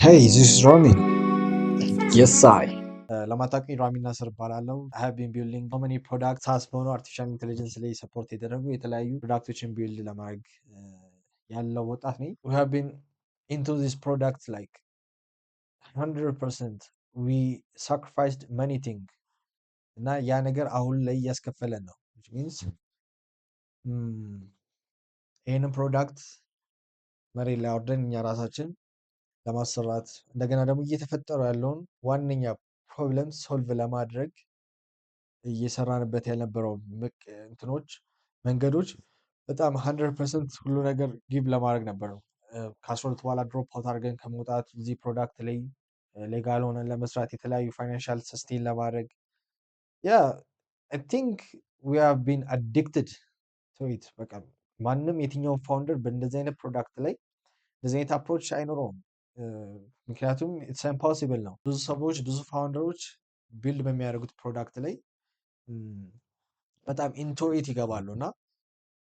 Hey, this is Rami. Yes, I. ለማታውቁኝ ራሚ ናስር እባላለሁ። I have been building so many products SaaS በሆኑ artificial intelligence ላይ support የተደረጉ የተለያዩ product ኦችን build ለማድረግ ያለው ወጣት ነኝ። We have been into this product like 100%. We sacrificed many things እና ያ ነገር አሁን ላይ እያስከፈለን ነው። Which means ይህንን product መሬት ላይ አውርደን እኛ ራሳችን ለማሰራት፣ እንደገና ደግሞ እየተፈጠሩ ያለውን ዋነኛ problem solve ለማድረግ እየሰራንበት ያልነበረው እንትኖች መንገዶች በጣም 100% ሁሉ ነገር give ለማድረግ ነበር ነው። ከ12 በኋላ drop out አድርገን ከመውጣት እዚህ product ላይ legal ሆነን ለመስራት፣ የተለያዩ financial sustain ለማድረግ። Yeah, I think we have been addicted to it. በቃ ማንም የትኛውን founder በእንደዚህ አይነት product ላይ እንደዚህ አይነት approach አይኖረውም። ምክንያቱም it's impossible ነው። ብዙ ሰዎች፣ ብዙ founder ኦች build በሚያደርጉት product ላይ በጣም into it ይገባሉ እና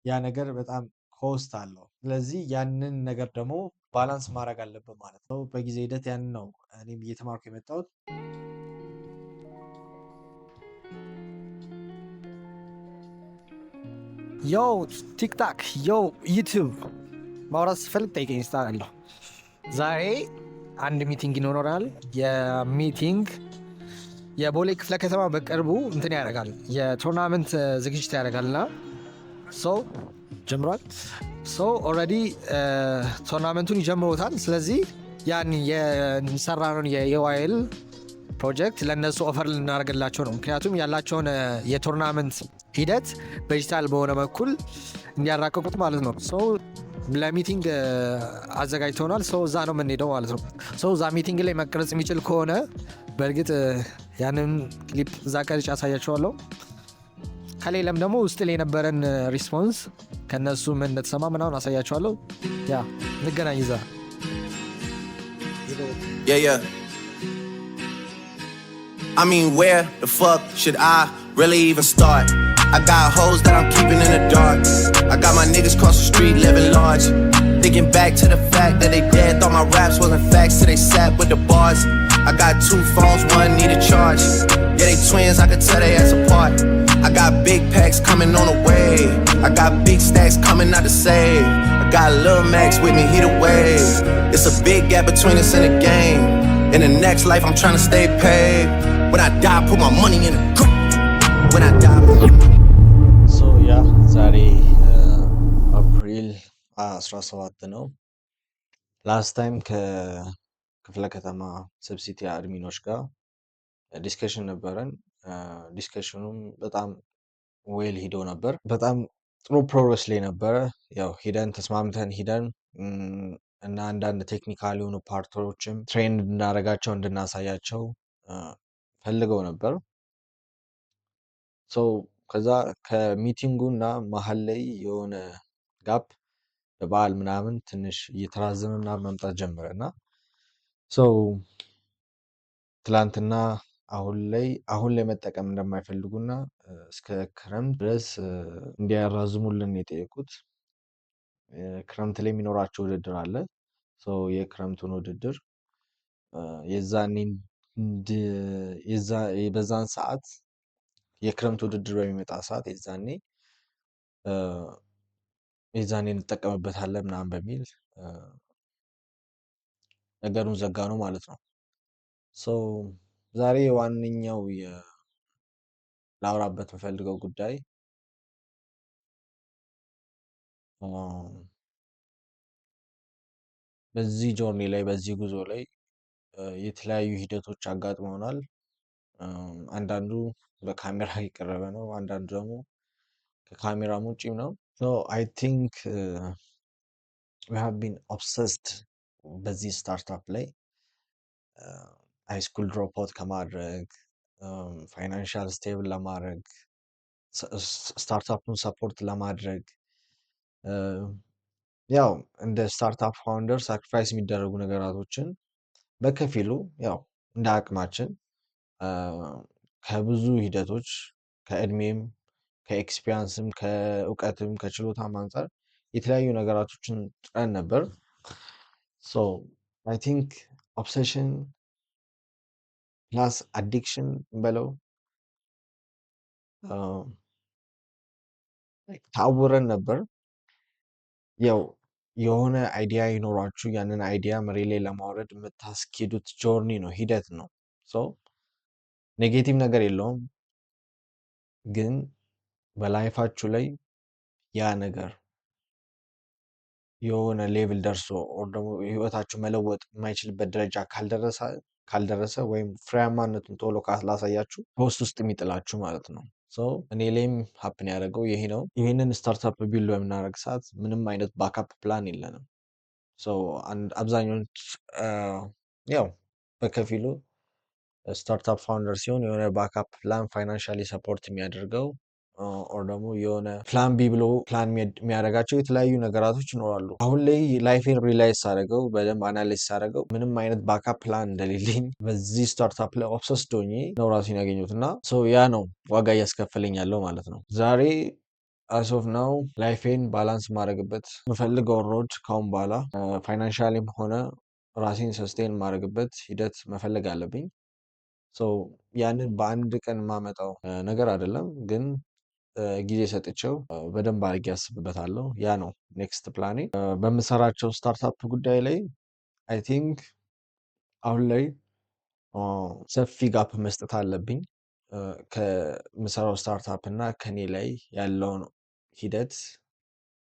ያ ነገር በጣም cost አለው። ስለዚህ ያንን ነገር ደግሞ balance ማድረግ አለብን ማለት ነው። በጊዜ ሂደት ያንን ነው እኔም እየተማርኩ የመጣሁት። Yo TikTok፣ yo YouTube፣ ማውራት ስፈልግ ጠይቀኝ ስታለሁ። ዛሬ አንድ meeting ይኖረናል። የ meeting የቦሌ ክፍለ ከተማ በቅርቡ እንትን ያደርጋል፣ የ tournament ዝግጅት ያደርጋል እና so ጀምሯል። So already tournament ኡን ይጀምሩታል። ስለዚህ ያን የሰራነውን የ AYL ፕሮጀክት ለእነሱ offer ልናደርግላቸው ነው። ምክንያቱም ያላቸውን የ tournament ሂደት በዲጂታል በሆነ በኩል እንዲያራቀቁት ማለት ነው። So ለ meeting አዘጋጅተውናል። So እዛ ነው የምንሄደው ማለት ነው። So እዛ meeting ላይ መቅረጽ የሚችል ከሆነ በእርግጥ ያንን ክሊፕ እዛ ቀርጬ አሳያቸዋለሁ። ከሌለም ደግሞ ውስጥ ላይ የነበረን response ከነሱ ምን እንደተሰማ ምናምን አሳያቸዋለሁ። Yeah, እንገናኝ እዛ። Yeah. I mean, where the fuck should I really even start? I got hoes that I'm keeping in the dark. I got my niggas cross the street living large. Thinking back to the fact that they dead, thought my raps wasn't facts till they sat with the bars. I got two phones, one need a charge. Yeah, they twins, I could tell they ass apart. I got big packs coming on the way. I got big stacks coming out to save. I got Lil Max with me, he the wave. It's a big gap between us and the game. In the next life, I'm trying to stay paid. When I die, put my money in the grave. When I die, put my So yeah, ዛሬ አፕሪል 17 ነው። Last time ከክፍለ ከተማ sub-city admin ኦች ጋር discussion ነበረን። Discussion ኑም በጣም well ሂዶ ነበር። በጣም ጥሩ progress ላይ ነበረ። ያው ሂደን ተስማምተን ሂደን እና አንዳንድ technical የሆኑ part ኦችም train እንድናደርጋቸው፣ እንድናሳያቸው ፈልገው ነበር። So ከዛ ከ meeting ኡ እና መሀል ላይ የሆነ gap በበዓል ምናምን ትንሽ እየተራዘመ ምናምን መምጣት ጀመረ እና so ትላንትና አሁን ላይ መጠቀም እንደማይፈልጉና እስከ ክረምት ድረስ እንዲያራዝሙልን የጠየቁት። ክረምት ላይ የሚኖራቸው ውድድር አለ። So የክረምቱን ውድድር የዛኔ በዛን ሰዓት፣ የክረምት ውድድር በሚመጣ ሰዓት የዛኔ እንጠቀምበታለን ምናምን በሚል ነገሩን ዘጋ ነው ማለት ነው። So ዛሬ ዋነኛው ላውራበት የምፈልገው ጉዳይ በዚህ journey ላይ፣ በዚህ ጉዞ ላይ የተለያዩ ሂደቶች አጋጥመውናል። አንዳንዱ በካሜራ የቀረበ ነው፣ አንዳንዱ ደግሞ ከካሜራም ውጪም ነው። So I think we have been obsessed በዚህ startup ላይ፣ high school drop out ከማድረግ፣ financial stable ለማድረግ፣ startup ኡን support ለማድረግ፣ ያው እንደ startup founder sacrifice የሚደረጉ ነገራቶችን በከፊሉ ያው እንደ አቅማችን ከብዙ ሂደቶች፣ ከእድሜም፣ ከ experience ም፣ ከእውቀትም፣ ከችሎታም አንጻር የተለያዩ ነገራቶችን ጥረን ነበር። So I think Obsession plus addiction በለው ታውረን ነበር። ያው የሆነ idea ይኖራችሁ ያንን idea መሬት ላይ ለማውረድ የምታስኬዱት journey ነው፣ ሂደት ነው። So negative ነገር የለውም፣ ግን በ life ኣችሁ ላይ ያ ነገር የሆነ level ደርሶ or ደግሞ ህይወታችሁ መለወጥ የማይችልበት ደረጃ ካልደረሰ ወይም ፍሬያማነቱን ቶሎ ካላሳያችሁ በውስጥ ውስጥ የሚጥላችሁ ማለት ነው። So እኔ ላይም happen ያደረገው ይሄ ነው። ይህንን startup build በምናደርግ ሰዓት ምንም አይነት backup plan የለንም። So አብዛኛውን ያው በከፊሉ startup founder ሲሆን የሆነ backup plan፣ financially support የሚያደርገው or ደግሞ የሆነ plan B ብሎ ፕላን የሚያደርጋቸው የተለያዩ ነገራቶች ይኖራሉ። አሁን ላይ life ኤን realize ሳደርገው፣ በደንብ analyze ሳደርገው ምንም አይነት backup plan እንደሌለኝ፣ በዚህ startup ላይ obsessed ሆኜ ነው ራሴን ያገኘሁት እና ያ ነው ዋጋ እያስከፈለኝ ያለው ማለት ነው። ዛሬ as of now life ኤን balance ማድረግበት የምፈልገው road ካሁን በኋላ financially ም ሆነ ራሴን sustain ማድረግበት ሂደት መፈለግ አለብኝ። ያንን በአንድ ቀን የማመጣው ነገር አይደለም፣ ግን ጊዜ ሰጥቼው በደንብ አድርጌ አስብበታለሁ። ያ ነው next plan ኤ። በምሰራቸው startup ጉዳይ ላይ I think አሁን ላይ ሰፊ gap መስጠት አለብኝ። ከምሰራው startup እና ከኔ ላይ ያለውን ሂደት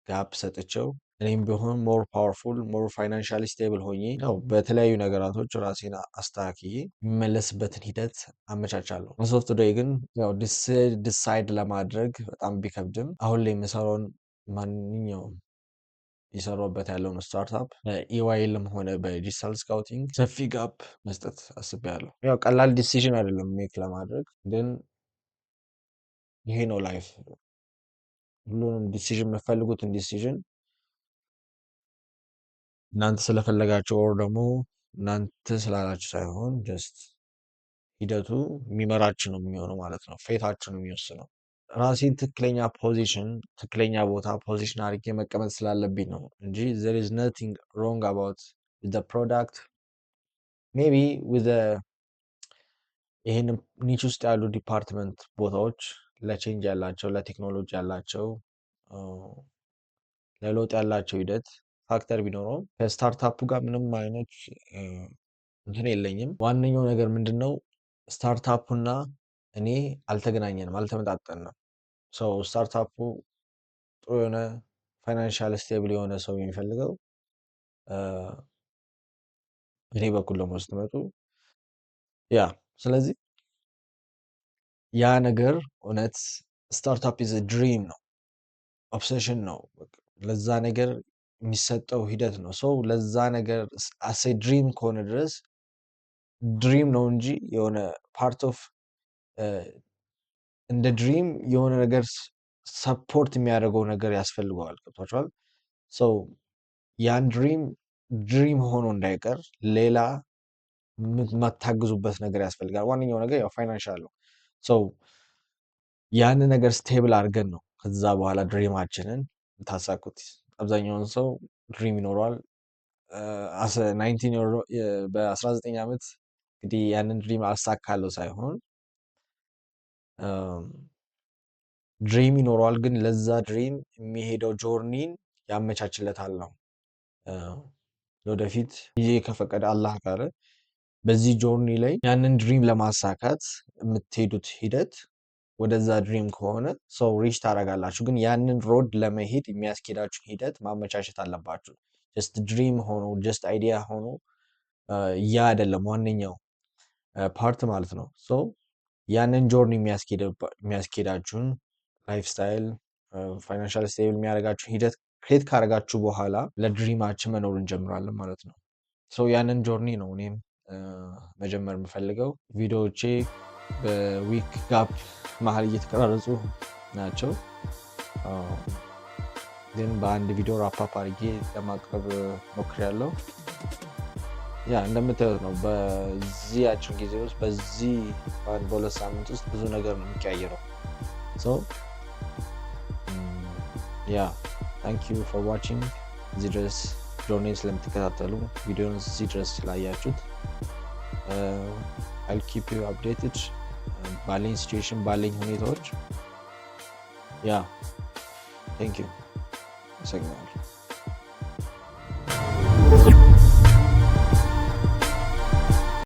gap ሰጥቼው እኔም ቢሆን more powerful፣ more financially stable ሆኜ ያው በተለያዩ ነገራቶች ራሴን አስተካክዬ የሚመለስበትን ሂደት አመቻቻለሁ። As of today ግን ያው decide ለማድረግ በጣም ቢከብድም አሁን ላይ የምሰራውን ማንኛውም እየሰራሁበት ያለውን startup በ EYL ም ሆነ በ digital scouting ሰፊ gap መስጠት አስቤያለሁ። ያው ቀላል decision አይደለም make ለማድረግ፣ ግን ይሄ ነው life። ሁሉንም decision፣ የምትፈልጉትን decision እናንተ ስለፈለጋችሁ or ደግሞ እናንተ ስላላችሁ ሳይሆን just ሂደቱ የሚመራችሁ ነው የሚሆነው ማለት ነው። Fate ኣችሁ ነው የሚወስነው። ራሴን ትክክለኛ position፣ ትክክለኛ ቦታ position አድርጌ መቀመጥ ስላለብኝ ነው እንጂ there is nothing wrong about the product, maybe with ይህን niche ውስጥ ያሉ department ቦታዎች ለ change ያላቸው፣ ለቴክኖሎጂ ያላቸው፣ ለለውጥ ያላቸው ሂደት factor ቢኖረውም ከ startup ኡ ጋር ምንም አይነት እንትን የለኝም። ዋነኛው ነገር ምንድን ነው? Startup ኡና እኔ አልተገናኘንም፣ አልተመጣጠንም። So startup ኡ ጥሩ የሆነ financial stable የሆነ ሰው የሚፈልገው፣ እኔ በኩል ደግሞ ስትመጡ yeah፣ ስለዚህ ያ ነገር እውነት startup is dream ነው፣ obsession ነው፣ ለዛ ነገር የሚሰጠው ሂደት ነው። So ለዛ ነገር as a dream ከሆነ ድረስ dream ነው እንጂ የሆነ part of እንደ dream የሆነ ነገር support የሚያደርገው ነገር ያስፈልገዋል። ገብቷችኋል? So ያን dream dream ሆኖ እንዳይቀር ሌላ የምታግዙበት ነገር ያስፈልጋል። ዋነኛው ነገር ያው financial ነው። So ያን ነገር stable አድርገን ነው ከዛ በኋላ dream ኣችንን የምታሳኩት። አብዛኛውን ሰው dream ይኖረዋል። በ19 ዓመት እንግዲህ ያንን dream አሳካለሁ ሳይሆን dream ይኖረዋል፣ ግን ለዛ dream የሚሄደው journey ን ያመቻችለታል ነው። ለወደፊት ጊዜ ከፈቀደ፣ አላህ ካለ በዚህ journey ላይ ያንን dream ለማሳካት የምትሄዱት ሂደት ወደዛ dream ከሆነ so reach ታደርጋላችሁ። ግን ያንን road ለመሄድ የሚያስኬዳችሁን ሂደት ማመቻቸት አለባችሁ። Just dream ሆኖ፣ just idea ሆኖ ያ አይደለም ዋነኛው part ማለት ነው። So ያንን journey የሚያስኬዳችሁን lifestyle፣ financial stable የሚያደርጋችሁን ሂደት create ካደረጋችሁ በኋላ ለ dream ኣችን መኖር እንጀምራለን ማለት ነው። So ያንን journey ነው እኔም መጀመር የምፈልገው። ቪዲዮዎቼ በ week gap መሀል እየተቀራረጹ ናቸው፣ ግን በአንድ ቪዲዮ wrap up አድርጌ ለማቅረብ ሞክሬያለሁ። Yeah፣ እንደምታዩት ነው። በዚህ አጭር ጊዜ ውስጥ፣ በዚህ በአንድ በ2 ሳምንት ውስጥ ብዙ ነገር ነው የሚቀያየረው። Yeah, thank you for watching። እዚህ ድረስ journey ን ስለምትከታተሉ፣ ቪዲዮን እዚህ ድረስ ስላያችሁት I'll keep you updated ባለኝ situation፣ ባለኝ ሁኔታዎች። Yeah, thank you፣ አመሰግናለሁ።